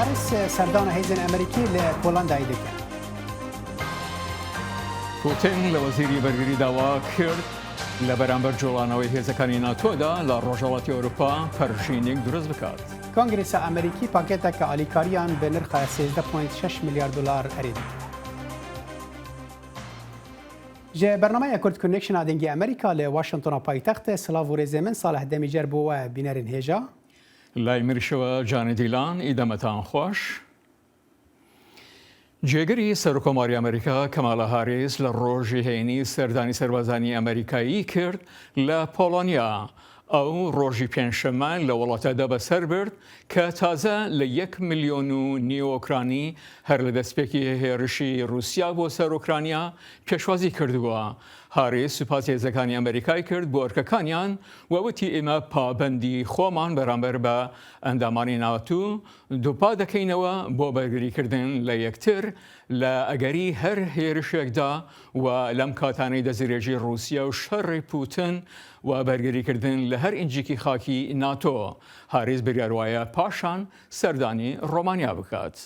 هاریس serdana hêzên Amerîkî li Polandayê dike. پوتن لە وەزیری بەرگری داوا کرد لە بەرامبەر جوڵانەوەی هێزەکانی ناتۆدا لە ڕۆژهەڵاتی ئەوروپا پەرژینێک دروست بکات. Kongresa Amerîkî pakêteke alîkariyan bi nirxa 13.6 milyar dolar erê dike. Ji bernameya Kurd Connection a Dengê Amerîka li Washingtona paytext silav û rêzê min Saleh Demîcer bo we bînerên hêja. لای منیشەوە جانی دیلان ی دەمتان خۆش. جێگری سەرۆککۆماری ئەمریکا کەمالا هاریس لە ڕۆژی هەینی سەردانی سەربازانی ئەمریکایی کرد لە پۆڵۆنیا. ئەو ڕۆژی پێنجشەممە لە وڵاتەدا بەسەر برد کە تازە لە یەک ملیۆن و نیو ئۆکرانی هەر لە دەستپێکی هێرشی ڕووسیا بۆ سەر ئۆکرانیا پێشوازی کردووە. هاریس سوپاسی هێزەکانی ئەمریکای کرد بۆ ئەرکەکانیان و وتی ئێمە پابەندی خۆمان بەرامبەر بە ئەندامانی ناتو دووپات دەکەینەوە بۆ بەرگریکردن لە یەکتر لە ئەگەری هەر هێرشێکدا و لەم کاتانەی دەستدرێژی ڕووسیا و شەڕی پوتن و بەرگریکردن لە هەر ئینجێکی خاکی ناتۆ. هاریس بریار وایە پاشان سەردانی ڕۆمانیا بکات.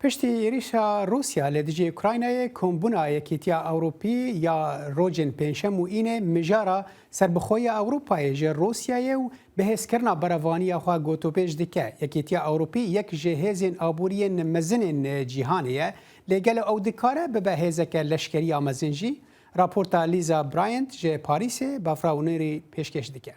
Piştî êrîşa Rûsya li dijî Ukraynayê kombûna Yekîtiya Ewropî ya rojên pêncşem û înê mijara serbixweyiya Ewropayê ji Rûsyayê û bihêzkirina berevaniya xwe gotûbêj dike. Yekîtiya Ewropî yek ji hêzên aboriyên mezin ên cîhanê ye lê gelo ew dikare bibe hêzeke leşkerî ya mezin jî? Raporta Lîza Bryant ji Parîsê Bafra Ûnêrî pêşkêş dike.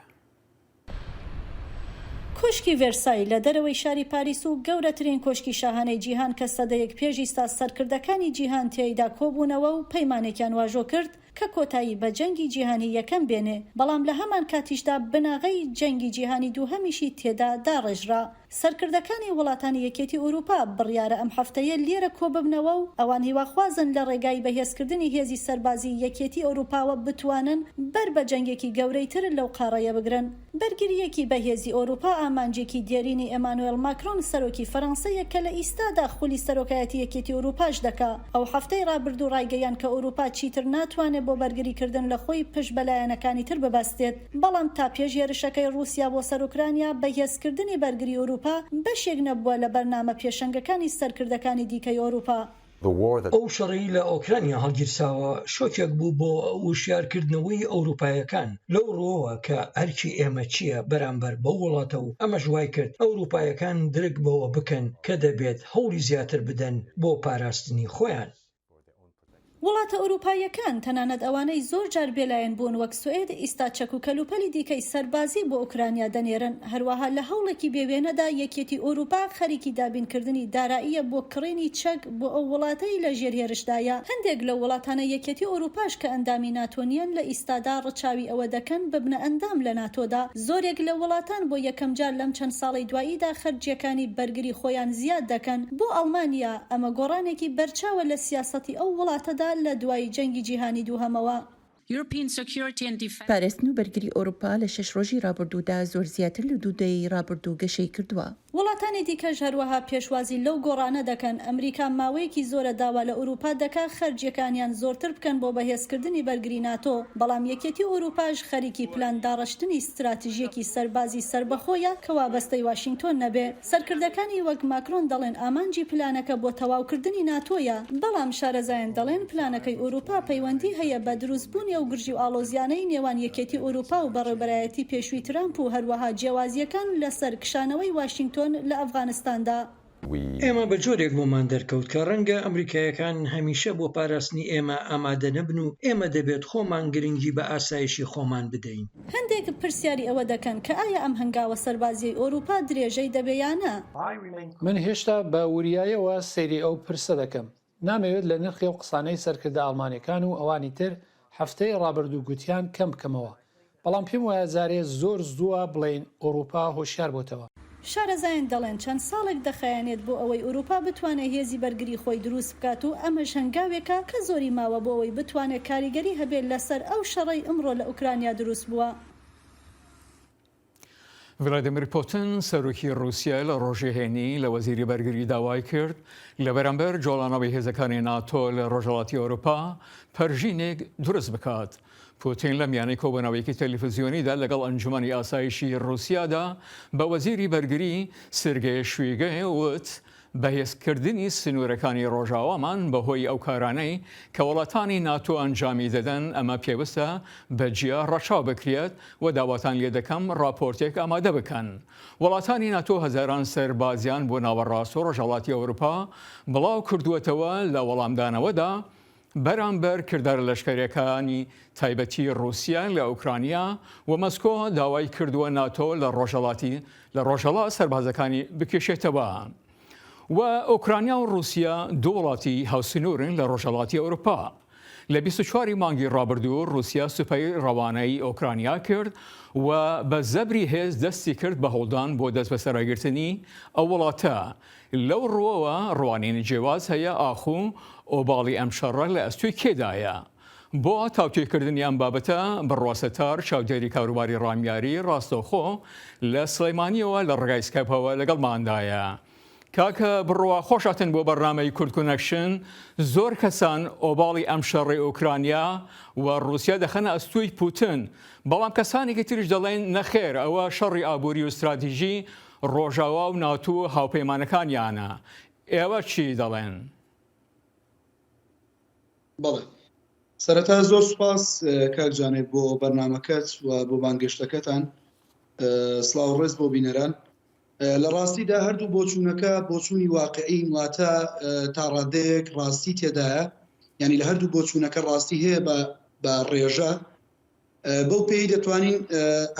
کۆشکی ڤێرسای لە دەرەوەی شاری پاریس و گەورەترین کۆشکی شاهانەی جیهان کە سەدەیەک پێش ئیستا سەرکردەکانی جیهان تێیدا کۆبوونەوە و پەیمانێکیان واژۆ کرد کە کۆتایی بە جەنگی جیهانی یەکەم بێنێ بەڵام لە هەمان کاتیشدا بناغەی جەنگی جیهانی دووهەمیشی تێدا داڕێژرا. سەرکردەکانی وڵاتانی یەکێتی ئوروپا بڕیارە ئەم هەفتەیە لێرە کۆببنەوە و ئەوان هیواخوازن لە ڕێگای بەهێزکردنی هێزی سەربازیی یەکێتی ئوروپاوە بتوانن بەر بە جەنگێکی گەورەی تر لەو قاڕەیە بگرن. بەرگرییەکی بەهێزی ئوروپا ئامانجێکی دێرینی ئێمانوێڵ ماکرۆن سەرۆکی فەرەنسەیە کە لە ئیستادا خولی سەرۆکایەتی یەکێتی ئوروپاش دەکا. ئەو هەفتەی ڕابردوو ڕایگەیاند کە ئوروپا چیتر ناتوانێ بۆ بەرگریکردن لە خۆی پشت بە لایەنەکانی تر ببەستێت. بەڵام تا پێش هێرشەکەی ڕووسیا بۆ سەر ئۆکرانیا، بەهێزکردنی بەرگری ئەوروپا بەشێک نەبووە لە بەرنامە پێشەنگەکانی سەرکردەکانی دیکەی ئەوروپا. ئەو شەڕەی لە ئۆکرانیا هەڵگیرساوە شۆکێک بوو بۆ وشیارکردنەوەی ئەوروپایەکان لەو ڕووەوە کە ئەرکی ئێمە چییە بەرامبەر بەو وڵاتە و ئەمەش وایکرد ئەوروپایەکان درک بەوە بکەن کە دەبێت هەوڵی زیاتر بدەن بۆ پاراستنی خۆیان. وڵاتە ئەوروپاییەکان، تەنانەت ئەوانەی زۆر جار بێلایەن بوون وەک سوئێد، ئیستا چەک و کەلوپەلی دیکەی سەربازی بۆ ئۆکرانیا دەنێرن. هەروەها لە هەوڵێکی بێ وێنەدا یەکێتی ئەوروپا خەریکی دابینکردنی داراییە بۆ کڕینی چەک بۆ ئەو وڵاتەی لە ژێر هێرشدایە. هەندێک لەو وڵاتانەی یەکێتی ئەوروپاش کە ئەندامی ناتۆ نییەن لە ئیستادا ڕچاوی ئەوە دەکەن ببنە ئەندام لە ناتۆدا. زۆرێک لە وڵاتان بۆ یەکەمجار لەم چەند ساڵەی دواییدا خەرجییەکانی بەرگری خۆیان زیاد دەکەن. بۆ ئەڵمانیا ئەمە گۆڕانێکی بەرچاوە لە سیاسەتی ئەو وڵاتەدا لە دوای جەنگی جیهانی دووهەمەوە. پاراستن و بەرگری ئەوروپا لە شەش ڕۆژی ڕابردوودا زۆر زیاتر لە دوو دەیەی ڕابردوو گەشەی کردووە. وڵاتانی دیکەش هەروەها پێشوازی لەو گۆڕانە دەکەن، ئەمریکا ماوەیەکی زۆرە داوا لە ئوروپا دەکا خەرجیەکانیان زۆرتر بکەن بۆ بەهێزکردنی بەرگری ناتۆ، بەڵام یەکێتی ئوروپاش خەریکی پلان داڕشتنی ستراتژیەکی سەربازی سەربەخۆیە کە وابەستەی واشینگتۆن نەبێ. سەرکردەکانی وەک ماکرۆن دەڵێن ئامانجی پلانەکە بۆ تەواوکردنی ناتۆیە، بەڵام شارەزایان دەڵێن پلانەکەی ئوروپا پەیوەندی هەیە بە دروستبوونی ئەو گرژی و ئاڵۆزیانەی نێوان یەکێتی ئوروپا و بەڕێوبەرایەتی پێشووی ترامپ و هەروەها جیاوازییەکان لەسەر کشانەوەی واشینگتۆن لە ئەفغانستاندا. ئێمە بە جۆرێک بۆمان دەرکەوت کە ڕەنگە ئەمریکایەکان هەمیشە بۆ پاراستنی ئێمە ئامادە نەبن و ئێمە دەبێت خۆمان گرنگی بە ئاسایشی خۆمان بدەین. هەندێک پرسیاری ئەوە دەکەن کە ئایا ئەم هەنگاوە سەربازییەی ئەوروپا درێژەی دەبێ یا نا؟ من هێشتا بە وریایەوە سەیری ئەو پرسە دەکەم. نامەوێت لە نرخی ئەو قسانەی سەرکردە ئەڵمانیەکان و ئەوانی تر هەفتەی ڕابردوو گوتیان کەم بکەمەوە، بەڵام پێم وایە جارێ زۆر زووە بڵێین ئەوروپا هۆشیار بۆتەوە. شارەزایان دەڵێن چەند ساڵێک دەخایەنێت بۆ ئەوەی ئەوروپا بتوانێت هێزی بەرگری خۆی دروست بکات و ئەمەش هەنگاوێکە کە زۆری ماوە بۆ ئەوەی بتوانێت کاریگەری هەبێت لەسەر ئەو شەڕەی ئمڕۆ لە ئۆکرانیا دروست بووە. ڤلادیمیر پوتن، سەرۆکی ڕووسیا لە ڕۆژی هەینی لە وەزیری بەرگری داوای کرد لە بەرامبەر جۆڵانەوەی هێزەکانی ناتۆ لە ڕۆژهەڵاتی ئەوروپا پەرژینێک دروست بکات. پوتین لە میانەی کۆبوونەوەیەکی تەلەفزیۆنیدا لەگەڵ ئەنجومەنی ئاسایشی ڕووسیادا بە وەزیری بەرگری سێرگێ شویگۆ وت، بەهێزکردنی سنوورەکانی ڕۆژاوامان بەهۆی ئەو کارانەی کە وڵاتانی ناتۆ ئەنجامی دەدەن، ئەمە پێوستە بە جیا ڕەچاو بکرێت و داواتان لێدەکەم ڕاپۆرتێک ئامادە بکەن. وڵاتانی ناتۆ هەزاران سەربازیان بۆ ناوەڕاست و ڕۆژهەڵاتی ئەوروپا بڵاو کردووەتەوە لە وەڵامدانەوەدا بەرامبەر کردارە لەشکەریەکانی تایبەتی ڕووسیا لە ئۆکرانیا و مەسکۆ داوای کردووە ناتۆ لە ڕۆژهەڵاتی لە ڕۆژهەڵات سەربازەکانی بکێشێتەوە و ئۆکرانیا و ڕووسیا دوو وڵاتی هاوسنوورن لە ڕۆژهەڵاتی ئەوروپا. لە 24 مانگی ڕابردوو ڕووسیا سوپای ڕەوانەی ئۆکرانیا کرد و بە زەبری هێز دەستی کرد بە هەوڵدان بۆ دەستبەسەراگرتنی ئەو وڵاتە لەو ڕووەوە ڕوانینی جیاواز هەیە ئاخو ئۆباڵی ئەم شەڕە لە ئەستۆی کێدایە؟ بۆ تاوتوێکردنی ئەم بابەتە بڕوا ستار چاودێری کاروباری ڕامیاری ڕاستەوخۆ لە سڵیمانیەوە لە ڕێگای سکایپەوە لەگەڵماندایە. کاکە بڕوا خۆشهاتن بۆ بەرنامەی کوردکۆنەکشن، زۆر کەسان ئۆباڵی ئەم شەڕەی ئۆکرانیا و ڕوسیا دەخەنە ئەستۆی پوتن، بەڵام کەسانێکی تریش دەڵێن نەخێر ئەوە شەڕی ئابوری و ستراتیژی ڕۆژاوا و ناتو و هاوپەیمانەکانیانە، ئێوە چی دەڵێن؟ بەڵێ سەرەتا زۆر سوپاس کاک جانێ بۆ بەرنامەکەت و بۆ بانگێشتەکەتان سڵاو ڕێز بۆ بینەران لە ڕاستیدا هەردوو بۆچوونەکە بۆچوونی واقعین واتە تا ڕادەیەک ڕاستی تێدایە یعنی لە هەردوو بۆچوونەکە ڕاستی هەیە بە بە ڕێژە بەو پێی دەتوانین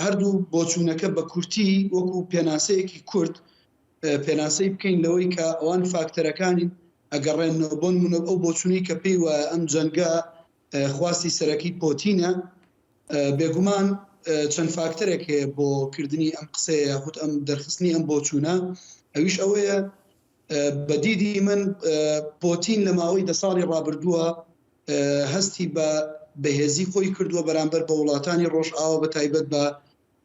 هەردوو بۆچوونەکە بە کورتی وەکو پێناسەیەکی کورت پێناسەی بکەین لەوەی کە ئەوان فاکتەرەکانین ئەگەڕێنەوە بۆ نمونە ئەو بۆچوونەی کە پێی وایە ئەم جەنگە خواستی سەرەکی پۆتینە بێگومان چەند فاکتەرێک هەیە بۆ کردنی ئەم قسەیە یاخود ئەم دەرخستنی ئەم بۆچوونە ئەویش ئەوەیە بە دیدی من پۆتین لە ماوەی دە ساڵی ڕابردووە هەستی بە بەهێزی خۆی کردووە بەرامبەر بە وڵاتانی ڕۆژئاوا بە تایبەت بە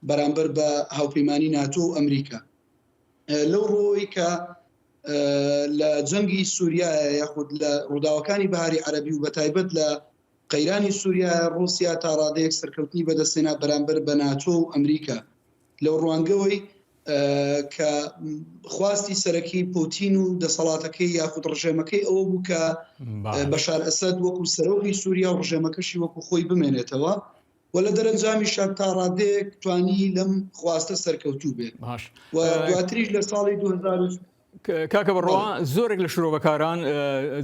بەرامبەر بە هاوپەیمانی ناتۆ و ئەمریکا لەو ڕووەوەی کە لە جەنگی سووریا یاخود لە ڕووداوەکانی بەهاری عەرەبی و بەتایبەت لە قەیرانی سووریا ڕووسیا تا ڕادەیەک سەرکەوتنی بەدەستهێنا بەرامبەر بە ناتۆ و ئەمریکا لەو ڕوانگەوەی کە خواستی سەرەکی پوتین و دەسەڵاتەکەی یاخود ڕژێمەکەی ئەوە بوو کە بەشار ئەسەد وەکو سەرۆکی سووریا و ڕژێمەکەشی وەکو خۆی بمێنێتەوە و لە دەرەنجامیشا تا ڕادەیەک توانی لەم خواستە سەرکەوتوو بێت باش و دواتریش لە ساڵی 2000 کاکە بڕوا زۆرێک لە شرۆڤەکاران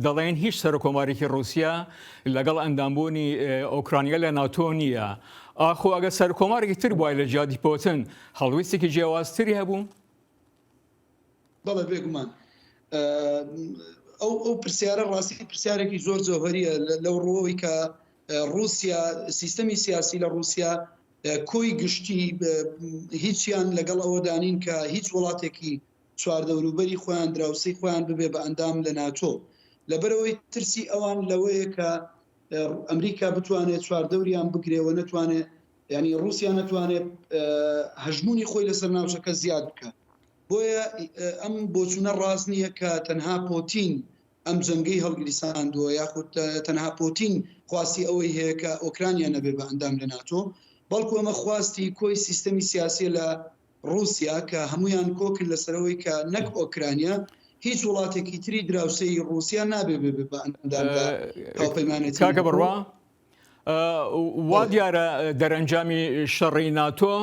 دەڵێن هیچ سەرۆکۆمارێکی ڕووسیا لەگەڵ ئەندامبوونی ئۆکرانیا لە ناتۆ نییە ئاخۆ ئەگەر سەرکۆمارێکی تر بووای لە جیاتی پۆتن هەڵویستێکی جیاوازتری هەبوو؟ بەڵێ بێگومان ئەو ئەو پرسیارە ڕاستی پرسیارێکی زۆر جەوهەریە لەو ڕووەوەی کە ڕووسیا سیستەمی سیاسی لە ڕووسیا کۆی گشتی هیچیان لەگەڵ ئەوەدانین کە هیچ وڵاتێکی چواردەوروبەری خۆیان دراوسێی خۆیان ببێ بە ئەندام لە ناتۆ لەبەرئەوەی ترسی ئەوان لەوەیە کە ئەمریکا بتوانێت چواردەوریان بگرێ و نەتوانێت یعنی ڕووسیا نەتوانێت هەژمونی خۆی لەسەر ناوچەکە زیاد بکە بۆیە ئەم بۆچوونە ڕاست نییە کە تەنها پۆتین ئەم جەنگەی هەڵگریساندووە یاخود تەنها پۆتین خواستی ئەوەی هەیە کە ئۆکرانیا نەبێ بە ئەندام لە ناتۆ بەڵکو ئەمە خواستی کۆی سیستەمی سیاسیە لە ڕووسیا کە هەموویان کۆکن لەسەرەوەی کە نەک ئۆکرانیا هیچ وڵاتێکی تری دراوسێی ڕووسیا نابێ بێ بە ئەندام لە هاوپەیمانێتی کاکە بڕوا وا دیارە دەرەنجامی شەڕی ناتۆ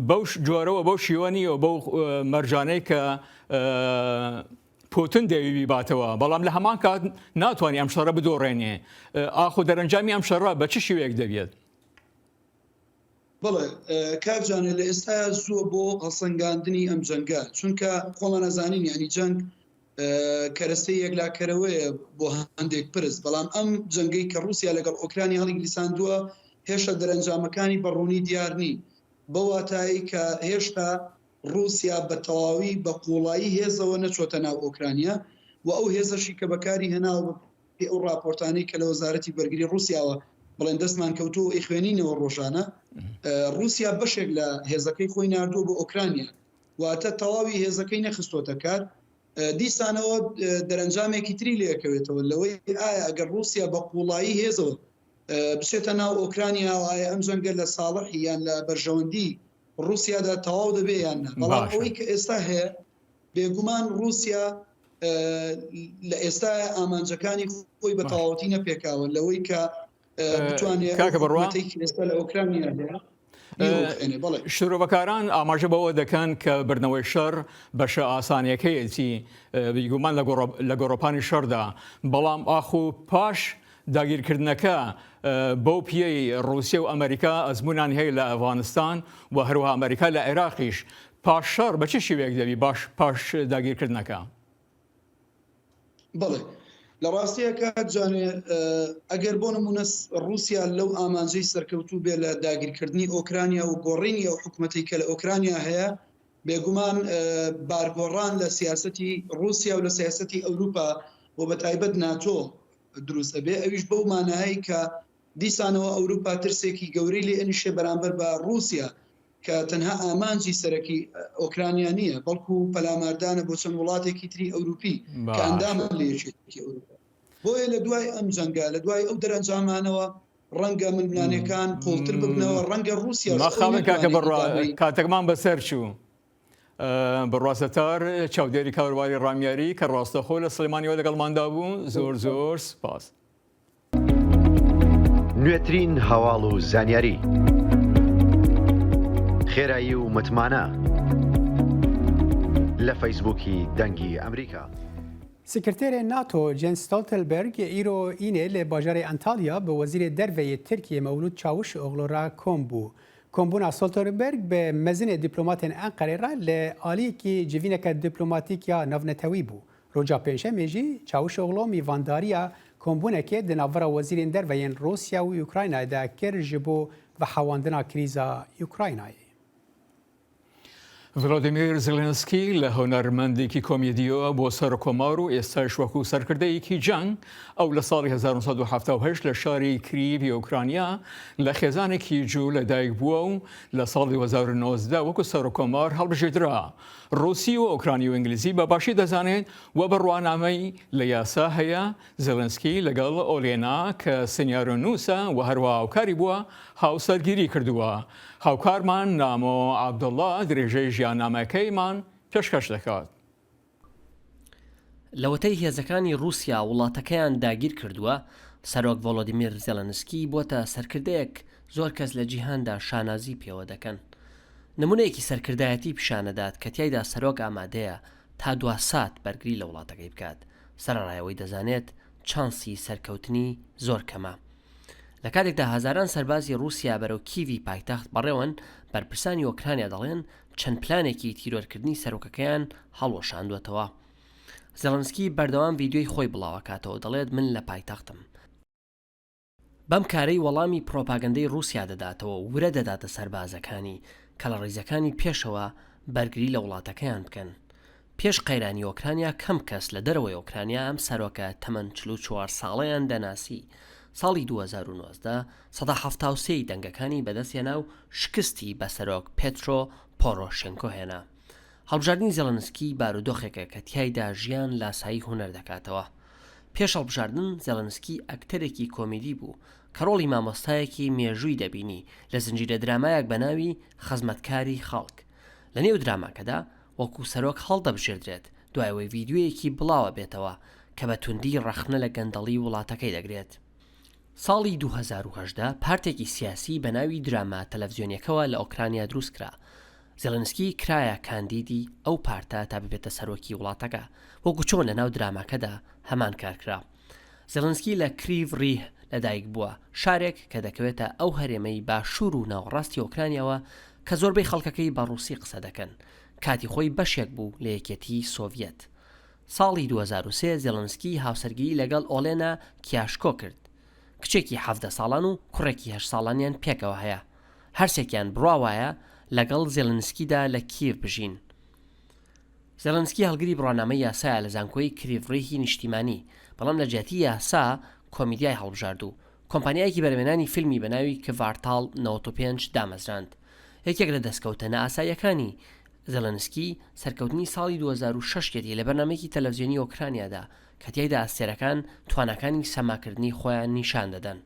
بەو جۆرەوە بەو شیوە نییە و بەو مەرجانەی کە پوتن دەوی بیباتەوە بەڵام لە هەمان کات ناتوانانی ئەم شەڕە بدۆڕێنێ ئاخۆ دەرەنجامی ئەم شەڕە بە چ شێوەیەک دەبێت؟ بەڵێ کاک جانێ لە ئێستایا زووە بۆ هەڵسەنگاندنی ئەم جەنگە چونکە خۆمان ئەزانین یانی جەنگ کەرەستەی یەکلاکەرەوەیە بۆ هەندێک پرس بەڵام ئەم جەنگەی کە ڕووسیا لەگەڵ ئۆکرانی هەڵیگریساندووە هێشتا دەرەنجامەکانی بە ڕوونی دیار نین بەو واتایەی کە هێشتا ڕووسیا بە تەواوی بە قووڵایی هێزەوە نەچۆتە ناو ئۆکرانیا و ئەو هێزەشی کە بەکاری هێناوە بە پێی ئەو ڕاپۆرتانەی کە لە وەزارەتی بەرگری ڕووسیاوە بڵێن دەستمان کەوتووە و ئەیخوێنینەوە ڕۆژانە، ڕووسیا بەشێک لە هێزەکەی خۆی ناردووە بۆ ئۆکرانیا، واتە تەواوی هێزەکەی نەخستۆتە کار. دیسانەوە دەرەنجامێکی تری لێکەوێتەوە لەوەی ئایا ئەگەر ڕووسیا بە قووڵایی هێزەوە. بچێتە ناو ئۆکرانیا و ئایا ئەم جەنگە لە ساڵحی یان لە بەرژەوەندی ڕووسیادا تەواو دەبێ یان نا. بەڵام ئەوەی کە ئێستا هەیە بێگومان ڕووسیا لە ئێستا ئامانجەکانی خۆی بە تەواوەتی نەپێکاوە لەوەی کە بتوانێت کاکە بڕوا ئێستا لە ئۆکرانیا هەیە شرۆڤەکاران ئاماژە بەوە دەکەن کە بردنەوەی شەڕ بەشە ئاسانیەکەیەتی بیگومان لە گۆڕەپانی شەڕدا بەڵام ئاخو پاش داگیرکردنەکە بەو پیەی ڕووسیا و ئەمریکا ئەزمونیان هەیە لە ئەفغانستان و هەروەها ئەمریکا لە عێراقیش پاش شەڕ بە چ شێوەیەک دەبی باش پاش داگیرکردنەکە؟ بەڵێ لە ڕاستیە کاک جانێ ئەگەر بۆ نمونە ڕووسیا لەو ئامانجەی سەرکەوتوو بێ لە داگیرکردنی ئۆکرانیا و گۆڕینی ئەو حکوومەتی کە لە ئۆکرانیا هەیە بێگومان بارگۆڕان لە سیاستی ڕووسیا و لە سیاستی ئەوروپا و بە تایبەت ناتۆ دروست ئەبێ ئەویش بەو مانایەی کە دیسانەوە ئەوروپا ترسێکی گەورەی لێ ئەنیشێ بەرامبەر بە ڕووسیا کە تەنها ئامانجی سەرەکی ئۆکرانیا نییە بەڵکو پەلاماردانە بۆ چەند وڵاتێکی تری ئەوروپی کە ئەندامن لە یەکێتی ئەوروپا بۆیە لە دوای ئەم جەنگە لە دوای ئەو دەرەنجامانەوە ڕەنگە ململانێکان قوڵتر ببنەوە ڕەنگە ڕووسیا مەخابن کاکە بڕوا کاتەکمان بەسەر چوو. بڕوا ستار چاودێری کاروباری ڕامیاری کە ڕاستەخۆ لە سلێمانیەوە لەگەڵماندا بوو زۆر زۆر سپاس. نوێترین هەواڵ و زانیاری خێرایی و متمانە لە فەیسبووکی دەنگی ئەمریکا. سکرتێرê NATO Jens Stoltenberg îro Înê li bajarê Antalya bi Wezîrê Derve yê Tirkiyê Mewlûd Çavuşoglu re kom bû. Kombûna Stoltenberg bi mezinê dîplomatên Enqerê re li aliyekî civîneke dîplomatîk ya navnetewî bû. Roja Pêncşemê jî Çavuşoglu mîvandariya kombûnekê di navbera wezîrên derve yên Rûsya û Ukraynayê de kir ji bo vehewandina krîza Ukraynayê. ڤلادیمیر زیلینسکی لە هونەرمەندێکی کۆمیدیەوە بۆ سەرکۆمار و ئێستاش وەکو سەرکردەیەکی جەنگ، ئەو لە ساڵی 1978 لە شاری کریڤی ئۆکرانیا لە خێزانێکی جوو لەدایک بووە و لە ساڵی 2019 وەکو سەرکۆمار هەڵبژێردرا. ڕووسی و ئۆکرانی و ئینگلیزی بە باشی دەزانێت و بڕوانامەی لە یاسا هەیە، زێلێنسکی لەگەڵ ئۆلێنا کە سیناریۆنووسە و هەروەها هاوکاری بووە، هاوسەرگیری کردووە. هاوکارمان نامۆ عەبدوڵڵا درێژەی ژیاننامەکەیمان پێشکەش دەکات. لەوەتەی هێزەکانی ڕووسیا وڵاتەکەیان داگیر کردووە، سەرۆک ڤۆلۆدیمیر زێلێنسکی بۆتە سەرکردەیەک زۆر کەس لە جیهاندا شانازی پێوە دەکەن. نمونەیەکی سەرکردایەتی پیشانەدات کە تیایدا سەرۆک ئامادەیە تا دوا سات بەرگری لە وڵاتەکەی بکات، سەرەڕای ئەوەی دەزانێت چانسی سەرکەوتنی زۆر کەمە. لە کاتێکدا هەزاران سەربازی ڕووسیا بەرەو کیڤی پایتەخت بەڕێوەن، بەرپرسانی ئۆکرانیا دەڵێن چەند پلانێکی تیرۆرکردنی سەرۆکەکەیان هەڵوەشاندووەتەوە. زێڵنسکی بەردەوام ڤیدیۆی خۆی بڵاوەکاتەوە دەڵێت من لە پایتەختم. بەم کارەی وەڵامی پرۆپاگەندەی ڕووسیا دەداتەوە و ورە دەداتە سەربازەکانی کە لە ڕیزەکانی پێشەوە بەرگری لە وڵاتەکەیان بکەن. پێش قەیرانی ئۆکرانیا کەم کەس لە دەرەوەی ئۆکرانیا ئەم سەرۆکە تەمەن 44 ساڵەیان دەناسی. ساڵی 2019 73% ی دەنگەکانی بەدەستهێنا و شکستی بە سەرۆک پێترۆ پۆرۆشێنکۆ هێنا. هەڵبژاردنی زێڵنسکی بارودۆخێکە کە تیایدا ژیان لاسایی هونەر دەکاتەوە. پێش هەڵبژاردن زێڵنسکی ئەکتەرێکی کۆمیدی بوو کە ڕۆڵی مامۆستایەکی مێژووی دەبینی لە زنجیرە درامایەک بە ناوی خزمەتکاری خەڵک. لە نێو دراماکەدا وەکو سەرۆک هەڵدەبژێردرێت دوای ئەوەی ڤیدیۆیەکی بڵاوەبێتەوە کە بە توندی ڕەخنە لە گەندەڵی وڵاتەکەی دەگرێت. ساڵی 2018 پارتێکی سیاسی بە ناوی دراما تەلەفزیۆنیەکەوە لە ئۆکرانیا دروستکرا. زێڵنسکی کرایە کاندیدی ئەو پارتە تا ببێتە سەرۆکی وڵاتەکە، وەکو چۆن لەناو دراماکەدا هەمان کار کرا. زێڵنسکی لە کریڤ ریه لەدایک بووە، شارێک کە دەکەوێتە ئەو هەرێمەی باشوور و ناوەڕاستی ئۆکرانیاوە کە زۆربەی خەڵکەکەی بە ڕووسی قسە دەکەن، کاتی خۆی بەشێک بوو لە یەکێتیی سۆڤیەت. ساڵی 2003 زێڵنسکی هاوسەرگیری لەگەڵ ئۆلێنا کیاشکۆ کرد. کچێکی 17 ساڵان و کوڕێکی هەشت ساڵانیان پێکەوە هەیە. هەرسێکیان بڕوا وایە لەگەڵ زێلنسکیدا لە کیێڤ بژین. زێلنسکی هەڵگری بڕوانامەی یاسایە لە زانکۆی کریڤریهی نیشتیمانی، بەڵام لە جیاتی یاسا کۆمیدیای هەڵبژارد و کۆمپانیایەکی بەرهەمێنانی فیلمی بە ناوی کڤارتاڵ 95 دامەزراند. یەکێک لە دەستکەوتە نائاساییەکانی زێلنسکی سەرکەوتنی ساڵی 2006 یەتی لە بەرنامەیەکی تەلەفزیۆنی ئۆکرانیادا کە تیایدا ئەستێرەکان تواناکانی سەماکردنی خۆیان نیشان دەدەن.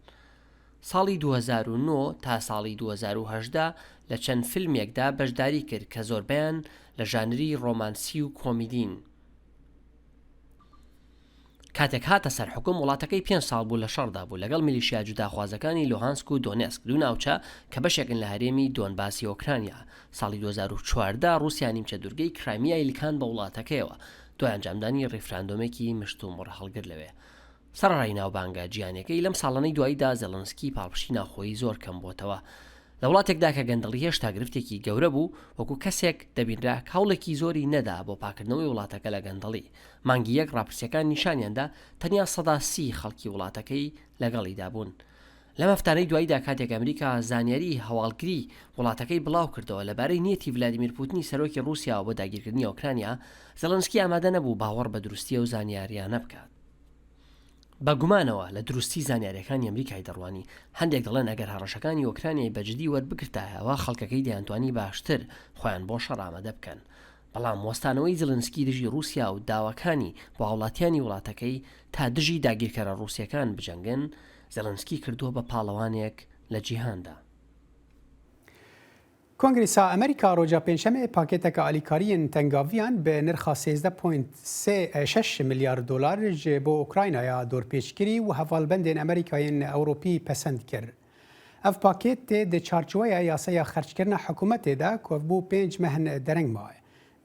ساڵی 2009 تا ساڵی 2018 لە چەند فیلمێکدا بەشداری کرد کە زۆربەیان لە ژانری ڕۆمانسی و کۆمیدین. کاتێک هاتە سەر حوکم، وڵاتەکەی پێنج ساڵ بوو لە شەڕدا بوو لەگەڵ میلیشیا جوداخوازەکانی لوهانسک و دۆنێسک، دوو ناوچە کە بەشێکن لە هەرێمی دۆنباسی ئۆکرانیا. ساڵی 2014 ڕووسیا نیمچە دوورگەی کرایمیای لکاند بە وڵاتەکەیەوە، دوای ئەنجامدانی ڕیفراندۆمێکی مشتومڕهەڵگر لەوێ. سەرەڕای ناوبانگە جیهانیەکەی، لەم ساڵانەی دواییدا زێڵنسکی پاڵپشتی ناوخۆیی زۆر کەم بۆتەوە. لە وڵاتێکدا کە گەندەڵی هێشتا گرفتێکی گەورە بوو، وەکو کەسێک دەبینرا کە هەوڵێکی زۆری نەدا بۆ پاکردنەوەی وڵاتەکە لە گەندەڵی. مانگی یەک ڕاپرسییەکان نیشانیاندا تەنیا 30% خەڵکی وڵاتەکەی لەگەڵیدا بوون. لەم هەفتانەی دواییدا کاتێک ئەمریکا زانیاریی هەواڵگری وڵاتەکەی بڵاوکردەوە لەبارەی نیەتی ڤلادیمیر پوتنی سەرۆکی ڕووسیاوە بۆ داگیرکردنی ئۆکرانیا، زێڵنسکی ئامادە نەبوو باوەڕ بە دروستی ئەو زانیارییانە بکات. بە گومانەوە لە دروستی زانیارییەکانی ئەمریکای دەڕوانی. هەندێک دەڵێن ئەگەر هەڕەشەکانی ئۆکرانیای بە جدی وەربگرتایە ئەوا خەڵکەکەی دەیانتوانی باشتر خۆیان بۆ شەڕ ئامادە بکەن. بەڵام وەستانەوەی زیلنسکی دژی ڕووسیا و داواکانی بۆ هاوڵاتیانی وڵاتەکەی تا دژی داگیرکەرە ڕووسییەکان بجەنگن، زیلنسکی کردووە بە پاڵەوانێک لە جیهاندا. کۆنگرێسا ئەمریکا ڕۆژا پێنجشەممە پاکێتەکە ئالیکارییەن تەنگاڤیان بە نرخا 13 point شەش ملیار دۆلار ji بۆ ئۆکراینایا دۆرپێچکری و هەڤالبەندێن ئەمریکایên ئەوروپی پەسەند کر. ئەڤ پاکێت تێ di çarçoweya yasaya xerckirina hikûmetê de ku ev bû pênc meh in dereng maye.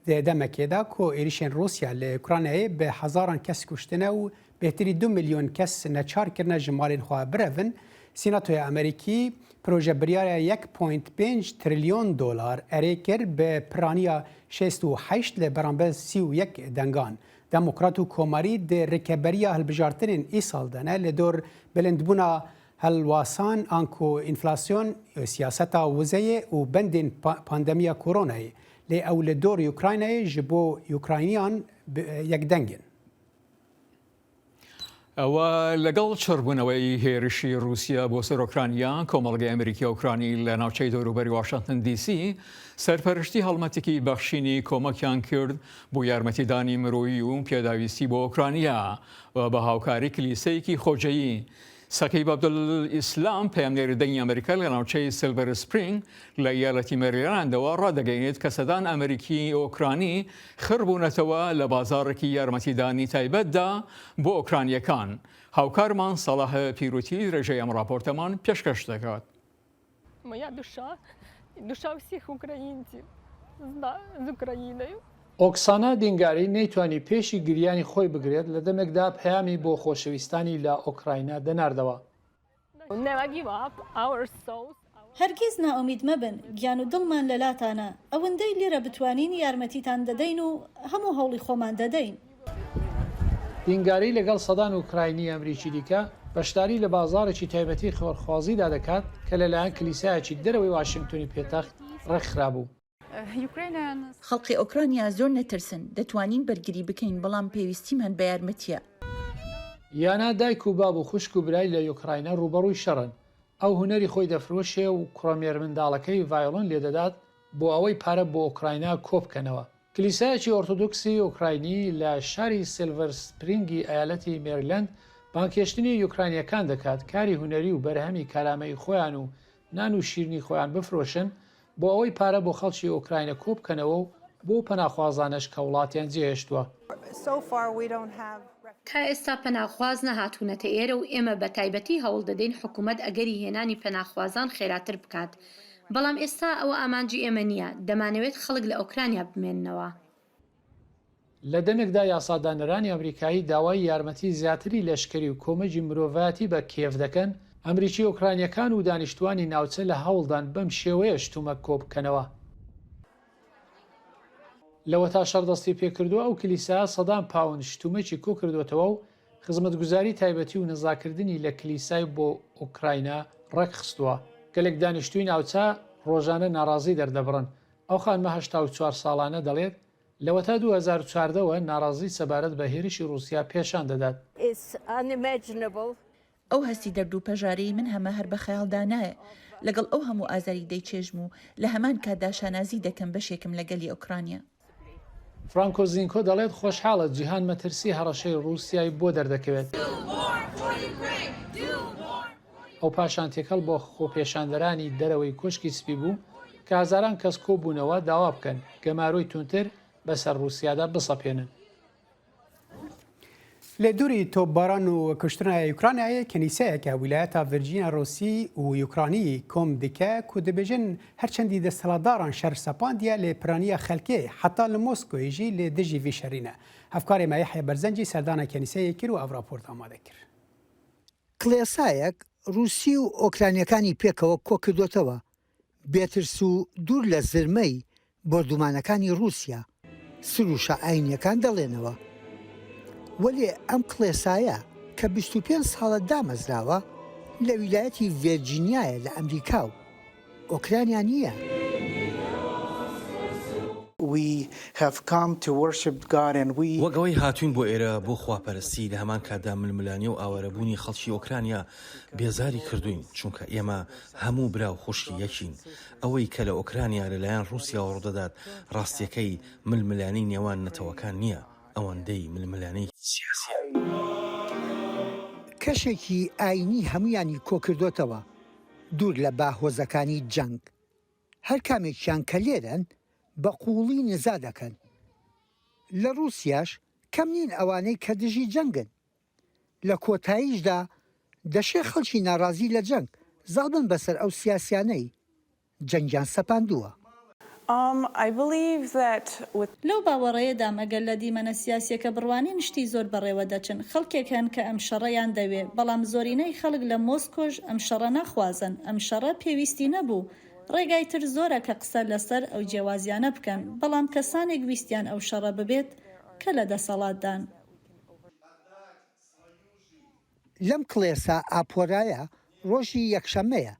Di demekê de ku êrîşên Rûsya li Ukraynayê bi hezaran kes kuştine û bêhtirî du milyon kes neçar kirine ji malên xwe birevin, Sînatoya Amerîkî proje biryara yek point pênc trilyon dolar erê kir bi piraniya 68 li beramber 31 dengan. Demokrat û Komarî di rikeberiya hilbijartinên îsal de ne li dor bilindbûna Helwasan anku înflasyon, siyaseta wizeyê û bendên pandemiya koronayê. Lê ew li dor Ukraynayê ji bo Ukrayniyan yekdeng in. ئەوە لەگەڵ چڕبوونەوەی هێرشی رووسیا بۆ سەر ئۆکرانیا، کۆمەڵگەی ئەمریکی ئۆکرانی لە ناوچەی دەوروبەری واشنتن دی سی سەرپەرشتی هەڵمەتێکی بەخشینی کۆمەکیان کرد بۆ یارمەتیدانی مرۆیی و پێداویستی بۆ ئۆکرانیا و بە هاوکاری کلیسەیەکی خۆجێیی سەقیب عەبدولئیسلام، پەیامنێری دەنگی ئەمریکا لە ناوچەی سیلڤەر سپرینگ لە ئیالەتی مێریلاندەوە ڕادەگەینێت کە سەدان ئەمریکی ئۆکرانی خڕبوونەتەوە لە بازاڕێکی یارمەتیدانی تایبەتدا بۆ ئۆکرانییەکان. هاوکارمان سەڵاح پیروتی درێژەی ئەم ڕاپۆرتەمان پێشکەش دەکات. ئۆکسانا دینگاری نەیتوانی پێشی گریانی خۆی بگرێت لە دەمێکدا پەیامی بۆ خۆشەویستانی لە ئۆکراینا دەناردەوە. هەرگیز نائومید مەبن، گیان و دڵمان لەلاتانە، ئەوەندەی لێرە بتوانین یارمەتیتان دەدەین و هەموو هەوڵی خۆمان دەدەین. دینگاری لەگەڵ سەدان ئۆکراینی ئەمریکی دیکە بەشداری لە بازاڕێکی تایبەتی خێرخوازیدا دەکات کە لەلایەن کلیسایەکی دەرەوەی واشنگتۆنی پێتەخت ڕێکخرابوو. خەڵقی ئۆکرانیا زۆر نەترسن، دەتوانین بەرگری بکەین، بەڵام پێویستیمان بە یارمەتییە. یانا دایک و باب و خوشک و برای لە یۆکراینا ڕووبەڕووی شەڕن، ئەو هونەری خۆی دەفرۆشێ و کوڕە مێرمنداڵەکەی ڤایۆلۆن لێدەدات بۆ ئەوەی پارە بۆ ئۆکراینا کۆبکەنەوە. کلیسایەکی ئۆرتۆدۆکسی ئۆکراینی لە شاری سیلڤەر سپرینگی ئەیالەتی مێریلەند بانگهێشتنی یۆکراینییەکان دەکات کاری هونەری و بەرهەمی کارامەیی خۆیان و نان و شیرنی خۆیان بفرۆشن بۆ ئەوەی پارە بۆ خەڵکی ئۆکراینە کۆبکەنەوە و بۆ پەناخوازانەش کە وڵاتیان جێهێشتووە. تا ئێستا پەناخواز نەهاتوونەتە ئێرە و ئێمە بە تایبەتی هەوڵدەدەین حکومەت ئەگەری هێنانی پەناخوازان خێراتر بکات، بەڵام ئێستا ئەوە ئامانجی ئێمە نییە، دەمانەوێت خەڵک لە ئۆکرانیا بمێننەوە. لە دەمێکدا یاسادانەرانی ئەمریکایی داوای یارمەتی زیاتری لەشکری و کۆمەکی مرۆڤایەتی بە کیێڤ دەکەن، ئەمریکی ئۆکرانییەکان و دانیشتووانی ناوچە لە هەوڵدان بەم شێوەیە شتومەک کۆبکەنەوە. لەوەتا شەڕ دەستیپێکردووە ئەو کلیسایە سەدان پاوند شتومەکی کۆکردووەتەوە و خزمەتگوزاری تایبەتی و نزاکردنی لە کلیسای بۆ ئۆکراینا ڕێکخستووە. گەلێک دانیشتووی ناوچە ڕۆژانە ناڕازی دەردەبڕن. ئەو خانمە 84 ساڵانە دەڵێت، لەوەتا 2014 وە ناڕازی سەبارەت بە هێرشی ڕووسیا پێشان دەدات. ئەو هەستی دەرد و پەژارەی من هەمە هەر بە خەیاڵدا نایە. لەگەڵ ئەو هەموو ئازاری دەیچێژم و لە هەمان کاتدا شانازی دەکەم بەشێکم لە گەلی ئۆکرانیا. فرانکۆ زینکۆ دەڵێت خۆشحاڵە جیهان مەترسی هەڕەشەی ڕووسیای بۆ دەردەکەوێت. ئەو پاشان تێکەڵ بە خۆپێشاندەرانی دەرەوەی کۆشکی سپی بوو کە هەزاران کەس کۆبوونەوە داوا بکەن گەمارۆی توندتر بەسەر ڕووسیادا بسەپێنن. لە دووری تۆپباران و کوشتنە یوکرانیایێ کنیسەیەکە ویلایەتا ڤرجینیا ڕوسی و یوکرانی کۆم دکە کو دبێژن هەرچەندی دەستهەڵاتداران شەر سەپاندیە لێ پرانیە خەلکێ حەتا لە مۆسکۆیێ ژی لێ دژی ڤی شەری نە. هەڤکارێ مە یەحیا بەرزەنجی سەردانا کنیسەیێ کر و ئەڤ راپۆرت ئامادە کر. کڵێسایەک ڕووسی و ئۆکرانییەکانی پێکەوە کۆکردۆتەوە، بێ ترس و دوور لە زرمەی بۆردومانەکانی ڕووسیا، سروشە ئاینییەکان دەڵێنەوە. وەلێ ئەم کڵێسایە کە 25 ساڵە دامەزراوە، لە ویلایەتی ڤێرجینیایە لە ئەمریکا و ئۆکرانیا نییە. وەک ئەوەی هاتووین بۆ ئێرە بۆ خواپەرستی، لە هەمان کاتدا ململانێ و ئاوارەبوونی خەڵکی ئۆکرانیا بێزاری کردووین، چونکە ئێمە هەموو برا و خوشکی یەکین. ئەوەی کە لە ئۆکرانیا لەلایەن ڕووسیاوە ڕوودەدات، ڕاستییەکەی ململانێی نێوان نەتەوەکان نییە، ئەوەندەی ململانێیەکی سیاسییە. کەشێکی ئایینی هەموویانی کۆکردۆتەوە، دوور لە باهۆزەکانی جەنگ. هەر کامێکیان کە لێرەن بە قووڵی نزا دەکەن. لە ڕووسیاش کەم نین ئەوانەی کە دژی جەنگن. لە کۆتاییشدا دەشێ خەڵکی ناڕازی لە جەنگ زاڵ بن بەسەر ئەو سیاسیانەی جەنگیان سەپاندووە. لەو باوەڕەیەدام ئەگەر لە دیمەنە سیاسییەکە بڕوانین شتی زۆر بەڕێوە دەچن، خەڵکێک هەن کە ئەم شەڕەیان دەوێ، بەڵام زۆرینەی خەڵک لە مۆسکۆش ئەم شەڕە ناخوازن، ئەم شەڕە پێویستی نەبوو، ڕێگای تر زۆرە کە قسە لەسەر ئەو جیاوازیانە بکەن، بەڵام کەسانێک ویستیان ئەو شەڕە ببێت کە لە دەسەڵاتدان. لەم کڵێسا ئاپۆرایە ڕۆژی یەکشەممەیە،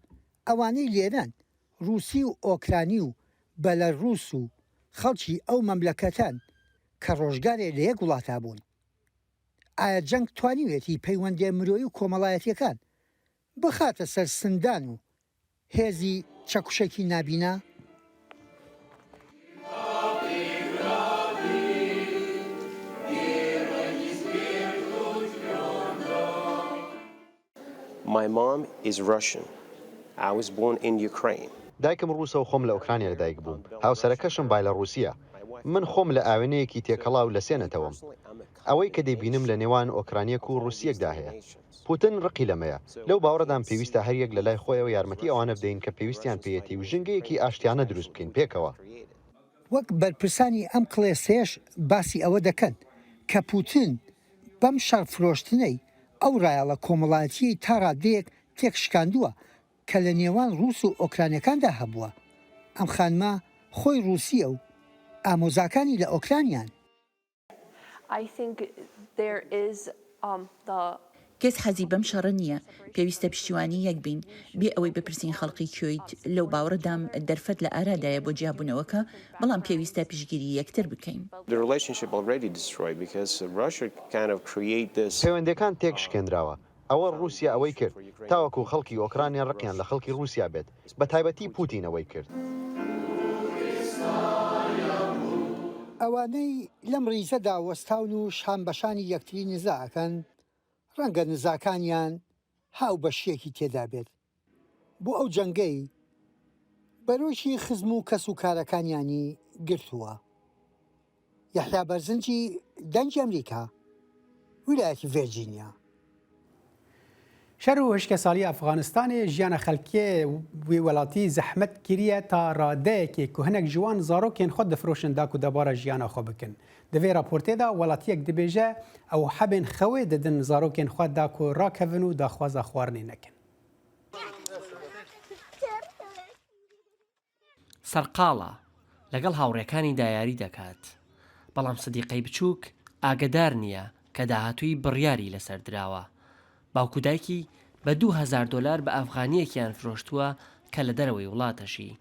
ئەوانەی لێرەن ڕووسی و ئۆکرانی و بەلەڕووس و خەڵکی ئەو مەملەکەتەن کە ڕۆژگارێ لە یەک وڵاتا بوون. ئایا جەنگ توانیوێتی پەیوەندیە مرۆیی و کۆمەڵایەتیەکان بخاتە سەر سندان و هێزی چەکوشێکی نابینا؟ My mom is Russian. I was born in Ukraine. دایکم ڕووسە و خۆم لە ئۆکرانیا لەدایک بووم. هاوسەرەکەشم بایلاڕووسییە. من خۆم لە ئاوێنەیەکی تێکەڵاو لە سێ نەتەوەم. ئەوەی کە دەیبینم لە نێوان ئۆکرانییەک و ڕووسییەکدا هەیە. پوتن ڕقی لەمەیە. لەو باوەڕەدام پێویستە هەریەک لە لای خۆیەوە یارمەتی ئەوانە بدەین کە پێویستیان پێیەتی و ژینگەیەکی ئاشتیانە دروست بکەین پێکەوە. وەک بەرپرسانی ئەم کڵێسەیەش باسی ئەوە دەکەن کە پوتن بەم شەڕ فرۆشتنەی ئەو ڕایەڵە کۆمەڵایەتییەی تا ڕادەیەک تێکشکاندووە کە لە نێوان ڕووس و ئۆکرانیەکاندا هەبووە. ئەم خانمە خۆی ڕووسییە و ئامۆزاکانی لە ئۆکرانیان. کەس حەزی بەم شەڕە نییە، پێویستە پشتیوانی یەک بین، بێ ئەوەی بپرسین خەڵقی کوێیت، لەو باوەڕەدام دەرفەت لە ئارادایە بۆ جیابوونەوەکە، بەڵام پێویستە پشتگیری یەکتر بکەین. پەیوەندییەکان تێکشکێنراوە، ئەوە ڕووسیا ئەوەی کرد، تاوەکو خەڵکی ئۆکرانیا ڕقیان لە خەڵکی ڕووسیا بێت، بەتایبەتی پوتین ئەوەی کرد. ئەوانەی لەم ڕیزەدا وەستاون و شان بەشانی یەکتری نزا ئەکەن، ڕەنگە نزاکانیان هاوبەشییەکی تێدا بێت بۆ ئەو جەنگەی بەرۆکی خزم و کەس و کارەکانیانی گرتووە. یەحیا بەرزنجی، دەنگی ئەمریکا، ویلایەتی ڤێرجینیا. شەر و هشکەساڵی ئەفغانستانێ ژیانە خەلکێ وی وەلاتی زەحمەت کریە تا رادەیەکێ ku hinek ji wan zarokên xwe difiroşin da ku debara jiyana xwe bikin. Di vê raportê de welatiyek dibêje ew hebên xewê didin zarokên xwe da ku rakevin û daxwaza xwarinê nekin. سەرقاڵە، لەگەڵ هاوڕێکانیدا یاری دەکات، بەڵام سدیقەی بچووک ئاگەدار نییە کە داهاتووی بڕیاری لەسەر دراوە. باوک و دایکی بە 2000 دۆلار بە ئەفغانییەکیان فرۆشتووە کە لە دەرەوەی وڵات دەژی.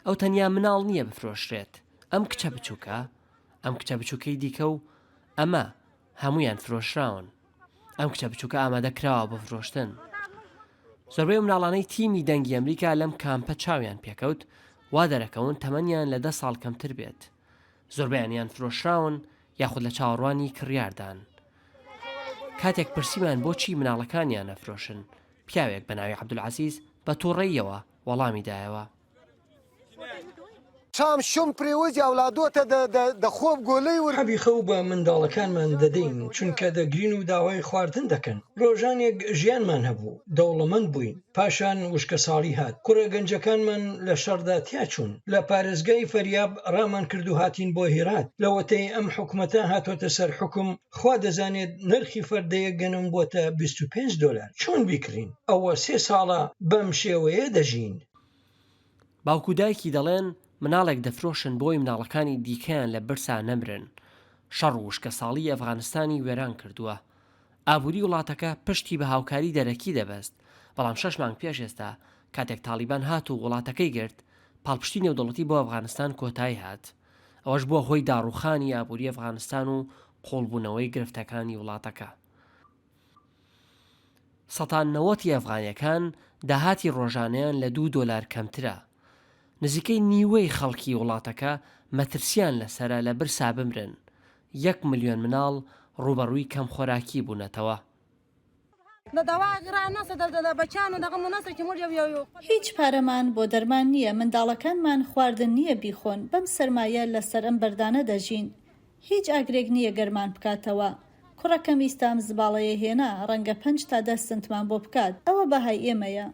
ئەو تەنیا مناڵ نییە بفرۆشرێت، ئەم کچە بچووکە، ئەم کچە بچووکەی دیکە و ئەمە هەموویان فرۆشراون. ئەم کچە بچووکە ئامادە کراوە بۆ فرۆشتن. زۆربەی ئەو مناڵانەی تیمی دەنگی ئەمریکا لەم کامپە چاویان پێکەوت، وا دەرەکەون تەمەنیان لە دە ساڵ کەمتر بێت. زۆربەیان یان فرۆشراون یاخود لە چاوەڕوانی کڕیاردان. کاتێک پرسیمان بۆچی مناڵەکانیان ئەفرۆشن؟ پیاوێک بە ناوی عەبدولعەزیز بە تووڕەییەوە وەڵامی دایەوە. حەبی خەو بە منداڵەکانمان دەدەین، چونکە دەگرین و داوای خواردن دەکەن. ڕۆژانێک ژیانمان هەبوو، دەوڵەمەند بووین، پاشان وشکەساڵی هات، کوڕە گەنجەکانمان لە شەڕدا تیاچوون. لە پارێزگای فەریاب ڕامان کرد و هاتین بۆ هیرات. لەوەتەی ئەم حکومەتە هاتۆتە سەر حوکم، خوا دەزانێت نرخی فەردەیەک گەنم بووەتە 25 دۆلار. چۆن بیکڕین؟ ئەوە سێ ساڵە بەم شێوەیە دەژین. باوک و دایکی دەڵێن مناڵێک دەفرۆشن بۆی مناڵەکانی دیکەیان لە برسا نەمرن. شەڕ و وشکەساڵی ئەفغانستانی وێران کردووە. ئابووری وڵاتەکە پشتی بە هاوکاری دەرەکی دەبەست، بەڵام شەش مانگ پێش ئێستا کاتێک تاڵیبان هات و وڵاتەکەی گرت، پاڵپشتی نێودەوڵەتی بۆ ئەفغانستان کۆتایی هات. ئەوەش بووە هۆی داڕووخانی ئابووری ئەفغانستان و قووڵبوونەوەی گرفتەکانی وڵاتەکە. سەتا نەوەتی ئەفغانییەکان داهاتی ڕۆژانەیان لە دوو دۆلار کەمترە. نزیکەی نیوەی خەڵکی وڵاتەکە مەترسییان لەسەرە لە برسا بمرن. یەک ملیۆن مناڵ ڕووبەڕووی کەمخۆراکی بوونەتەوە. هیچ پارەمان بۆ دەرمان نییە، منداڵەکانمان خواردن نییە بیخۆن، بەم سەرمایە لەسەر ئەم بەردانە دەژین. هیچ ئاگرێک نییە گەرمان بکاتەوە. کوڕەکەم ئیستا ئەم زباڵەیە هێنا، ڕەنگە پەنج تا دە سنتمان بۆ بکات. ئەوە بەهای ئێمەیە.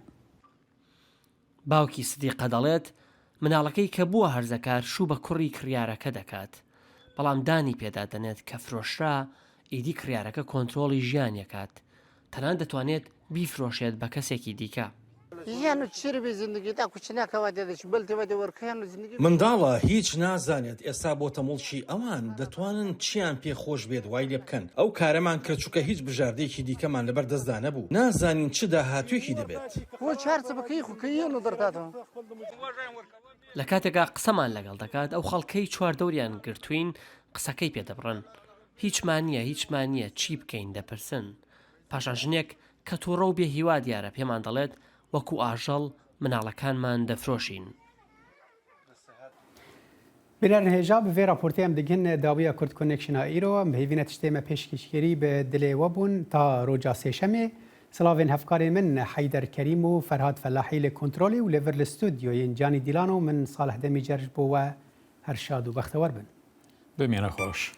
باوکی سدیقە دەڵێت، مناڵەکەی کە بووە هەرزەکار شوو بە کوڕی کڕیارەکە دەکات، بەڵام دانی پێدا دەنێت کە فرۆشرا ئیدی کڕیارەکە کۆنترۆڵی ژیانیەکات، تەنانەت دەتوانێت بیفرۆشێت بە کەسێکی دیکە. منداڵە هیچ نازانێت ئێستا بۆتە موڵکی ئەوان دەتوانن چیان پێ خۆش بێت وای لێ بکەن ئەو کارەمان کرد چونکە هیچ بژاردەیەکی دیکەمان لەبەر دەستدا نەبوو نازانین چ داهاتووێکی دەبێت. لە کاتێکا قسەمان لەگەڵ دەکات ئەو خەڵکەی چواردەوریان گرتووین قسەکەی پێ دەبڕن هیچمان نییە هیچمان نییە چی بکەین دەپرسن پاشان ژنێک کە توڕە و بێ هیوا دیارە پێمان دەڵێت وەکو ئاژەڵ مناڵەکانمان دەفرۆشین. Bînerên hêja bi vê raportê em digihin dawiya Kurd Connection a îro. Em bi hêvîne tiştê me pêşkêşkirî bi dilê we bûn ta roja sêşemê. Silavên hevkarên min Heyder Kerîm û Ferhad Felahî li kontrolê û li vir li stûdyoyên Canî Dîlan û min Salih Demîcer ji bo we her şad û bextewer bin. Bimîne xweş.